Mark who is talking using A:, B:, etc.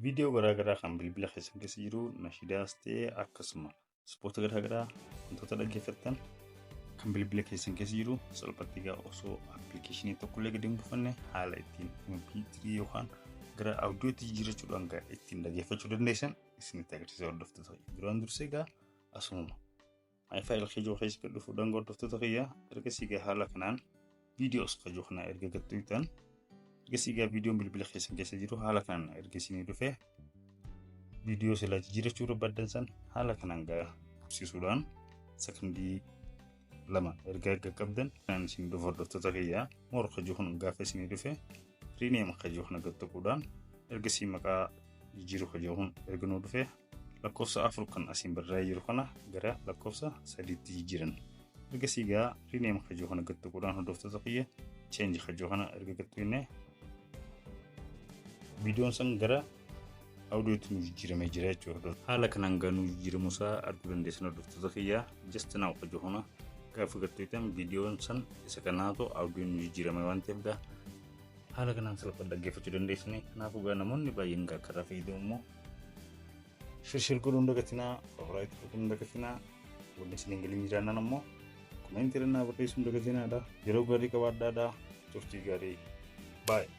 A: Viidiyoo garaa garaa kan bilbila keessan keessa jiru, nashidaas ta'e akkasuma ispoortii garaa garaa, wantoota dhaggeeffattan kan bilbila keessan keessa jiru salphatti egaa osoo appilikeeshinii tokkollee gadi hin buufanne haala ittiin MP3 yookaan gara audiyootti jijjiirrachuudhaan ittiin dhaggeeffachuu dandeessan isinitti agarsiisa, hordoftoota kiyya. Duraan dursee egaa asuma My File kajoo keessa gad dhufuudhaan, hordoftoota kiyya, ergasii egaa haala kanaan videos kajoo kana erga gattuutan, ergasii egaa viidiyoon bilbila keessan keessa jiru haala kanaan erga isinii dhufe, viidiyoo silaa jijjiirrachuu barbaadan san haala kanaan gaa qabsiisuudhaan sakandii 2 erga qaqqabdan kanaan isin dhufu. Hordoftoota kiyyaa, more kajoo kun gaafa isinii dhufe, rename kajoo kana gattuquudhaan ergasii maqaa jijjiiruu kajoo kun erga nuu dhufe, lakkoofsa 4 kan asiin barraa'ee jiru kana gara lakkoofsa 3tti jijjiiran. Ergasii gaa rename kajoo kana gattuquudhaan, hordoftoota kiyya, change kajoo kana erga gattuqne, viidiyoon san gara audiyootti nu jijjiiramee jira jechuudha. Haala kanaan gaa nu jijjiiramuu isaa arguu dandeessan, hordoftoota kiyyaa. Just now kajoo kana gaafa gattuqtan viidiyoon san isa kanaatu audiyoon nu jijjiirame waan ta'eef gaa haala kanaan salphaan dhaggeeffachuu dandeessanii. Kanaafuu gaa namoonni baay'een gaa karaa fayyadamu immoo share share godhuun dagatinaa, favorite godhuun dagatinaa, wanni isin hin galin jiraannaan ammoo comment irra naa barreessuun dagatinaadha. Yeroo gaarii qabaadhaadha. Turtii gaarii. Baay'ee.